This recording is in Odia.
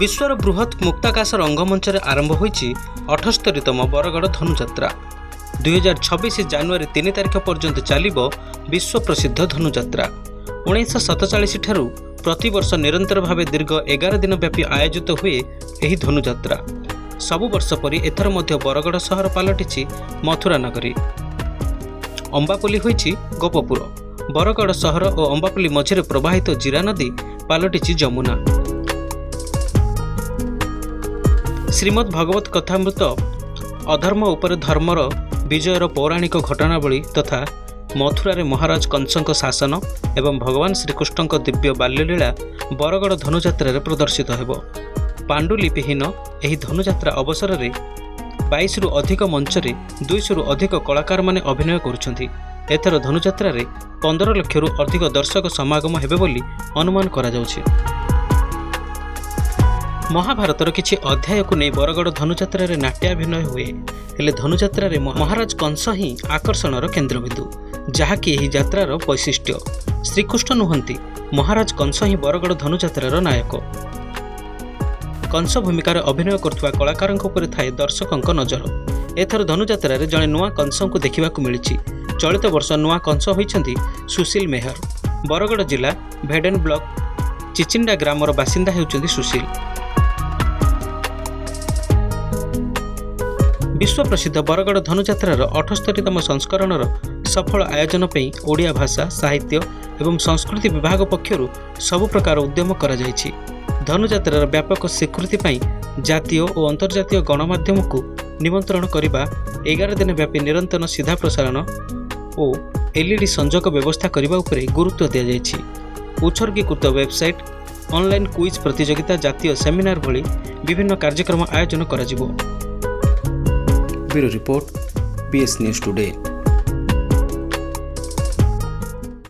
ବିଶ୍ୱର ବୃହତ୍ ମୁକ୍ତାକାଶ ରଙ୍ଗମଞ୍ଚରେ ଆରମ୍ଭ ହୋଇଛି 78ତମ ବରଗଡ଼ ଧନୁଯାତ୍ରା। 2026 ଜାନୁଆରୀ 3 ତାରିଖ ପର୍ଯ୍ୟନ୍ତ ଚାଲିବ ବିଶ୍ୱ ପ୍ରସିଦ୍ଧ ଧନୁଯାତ୍ରା। 1947 ଠାରୁ ପ୍ରତିବର୍ଷ ନିରନ୍ତର ଭାବେ ଦୀର୍ଘ 11 ଦିନ ବ୍ୟାପୀ ଆୟୋଜିତ ହୁଏ ଏହି ଧନୁଯାତ୍ରା। ସବୁ ବର୍ଷ ପରି ଏଥର ମଧ୍ୟ ବରଗଡ଼ ସହର ପାଲଟିଛି ମଥୁରା ନଗରୀ। ଅମ୍ବାପଲ୍ଲୀ ହୋଇଛି ଗୋପପୁର। ବରଗଡ଼ ସହର ଓ ଅମ୍ବାପଲ୍ଲୀ ମଝିରେ ପ୍ରବାହିତ ଜିରା ନଦୀ ପାଲଟିଛି ଯମୁନା। ଶ୍ରୀମଦ୍ ଭଗବତ କଥାମୃତ, ଅଧର୍ମ ଉପରେ ଧର୍ମର ବିଜୟର ପୌରାଣିକ ଘଟଣାବଳୀ ତଥା ମଥୁରାରେ ମହାରାଜ କଂସଙ୍କ ଶାସନ ଏବଂ ଭଗବାନ ଶ୍ରୀକୃଷ୍ଣଙ୍କ ଦିବ୍ୟ ବାଲ୍ୟଲୀଳା ବରଗଡ଼ ଧନୁଯାତ୍ରାରେ ପ୍ରଦର୍ଶିତ ହେବ। ପାଣ୍ଡୁଲିପିହୀନ ଏହି ଧନୁଯାତ୍ରା ଅବସରରେ 22ରୁ ଅଧିକ ମଞ୍ଚରେ 200ରୁ ଅଧିକ କଳାକାରମାନେ ଅଭିନୟ କରୁଛନ୍ତି। ଏଥର ଧନୁଯାତ୍ରାରେ 15 ଲକ୍ଷରୁ ଅଧିକ ଦର୍ଶକ ସମାଗମ ହେବେ ବୋଲି ଅନୁମାନ କରାଯାଉଛି। ମହାଭାରତର କିଛି ଅଧ୍ୟାୟକୁ ନେଇ ବରଗଡ଼ ଧନୁଯାତ୍ରାରେ ନାଟ୍ୟାଭିନୟ ହୁଏ। ହେଲେ ଧନୁଯାତ୍ରାରେ ମହାରାଜ କଂସ ହିଁ ଆକର୍ଷଣର କେନ୍ଦ୍ରବିନ୍ଦୁ, ଯାହାକି ଏହି ଯାତ୍ରାର ବୈଶିଷ୍ଟ୍ୟ। ଶ୍ରୀକୃଷ୍ଣ ନୁହନ୍ତି, ମହାରାଜ କଂସ ହିଁ ବରଗଡ଼ ଧନୁଯାତ୍ରାର ନାୟକ। କଂସ ଭୂମିକାରେ ଅଭିନୟ କରୁଥିବା କଳାକାରଙ୍କ ଉପରେ ଥାଏ ଦର୍ଶକଙ୍କ ନଜର। ଏଥର ଧନୁଯାତ୍ରାରେ ଜଣେ ନୂଆ କଂସଙ୍କୁ ଦେଖିବାକୁ ମିଳିଛି। ଚଳିତ ବର୍ଷ ନୂଆ କଂସ ହୋଇଛନ୍ତି ସୁଶୀଲ ମେହର। ବରଗଡ଼ ଜିଲ୍ଲା ଭେଡେନ ବ୍ଲକ ଚିଚିଣ୍ଡା ଗ୍ରାମର ବାସିନ୍ଦା ହେଉଛନ୍ତି ସୁଶୀଲ। ବିଶ୍ୱ ପ୍ରସିଦ୍ଧ ବରଗଡ଼ ଧନୁଯାତ୍ରାର 78ତମ ସଂସ୍କରଣର ସଫଳ ଆୟୋଜନ ପାଇଁ ଓଡ଼ିଆ ଭାଷା, ସାହିତ୍ୟ ଏବଂ ସଂସ୍କୃତି ବିଭାଗ ପକ୍ଷରୁ ସବୁ ପ୍ରକାର ଉଦ୍ୟମ କରାଯାଇଛି। ଧନୁଯାତ୍ରାର ବ୍ୟାପକ ସ୍ୱୀକୃତି ପାଇଁ ଜାତୀୟ ଓ ଅନ୍ତର୍ଜାତୀୟ ଗଣମାଧ୍ୟମକୁ ନିମନ୍ତ୍ରଣ କରିବା, 11 ଦିନ ବ୍ୟାପୀ ନିରନ୍ତର ସିଧା ପ୍ରସାରଣ ଓ ଏଲ୍ଇଡି ସଂଯୋଗ ବ୍ୟବସ୍ଥା କରିବା ଉପରେ ଗୁରୁତ୍ୱ ଦିଆଯାଇଛି। ଉତ୍ସର୍ଗୀକୃତ ୱେବସାଇଟ୍, ଅନଲାଇନ୍ କୁଇଜ୍ ପ୍ରତିଯୋଗିତା, ଜାତୀୟ ସେମିନାର ଭଳି ବିଭିନ୍ନ କାର୍ଯ୍ୟକ୍ରମ ଆୟୋଜନ କରାଯିବ। Bureau report, BS News Today.